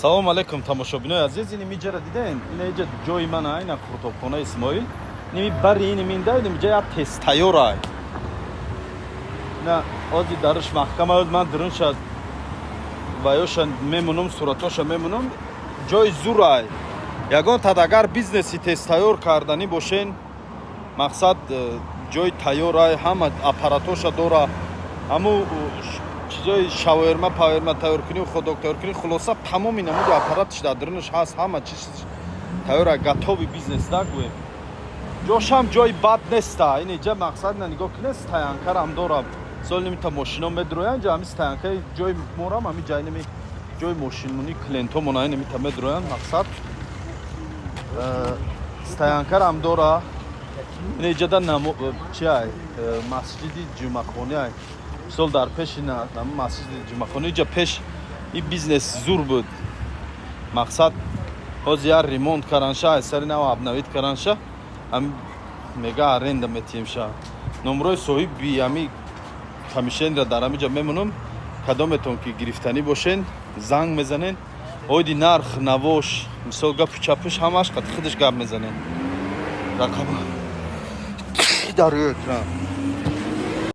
Салому алейкум, тамошобинои азиз. Ини миҷара диден, ина иҷа ҷои мана, ина қуртобхонаи Исмоил. Ними бари ини минда, ини миҷа як тезтайёрай. На ози дарш маҳкама. Оз ман дурунша ваёша мемонам, суратоша мемонам. Ҷои зурай. Ягон тад агар бизнеси тезтайёр карданӣ бошен, мақсад, ҷои тайёрай, ҳама аппаратоша дора, ҳаму чизои шаверма, паверма тайёркунӣ, хот-дог тайёркунӣ, хулоса, тамоми намуди аппаратш дар дурунаш ҳаст, ҳама чиз тайёра, готовый бизнес да гӯем. Ҷошам ҷои бад неста. Ин иҷа, мақсад, на, нигоҳ кунед, стоянкарам дора. Сол нимита мошино медроянд ҷа, ҳами стоянкаи ҷои морам, ҳами ҷай ними ҷои мошинмонӣ клиентомона нимита медроянд. Мақсад, стоянкарам дора. Ин иҷада чи ай, масҷиди ҷумъахонӣ ай. Мисол, дар пеши масҷиди ҷумъахонӣ, иҷа пеш и бизнес зур буд. Мақсад, ҳозир як ремонт каранша, ай сари нав обновить каранша, ами мега аренда метиҳемша. Номрои соҳиби ами помещениро дар ҳамиҷа мемонам. Кадометон ки гирифтанӣ бошен, занг мезанен. Оиди нарх навош, мисол, гапу чапиш, ҳамаш қати худаш гап мезанен. Рақама дар рӯи экран.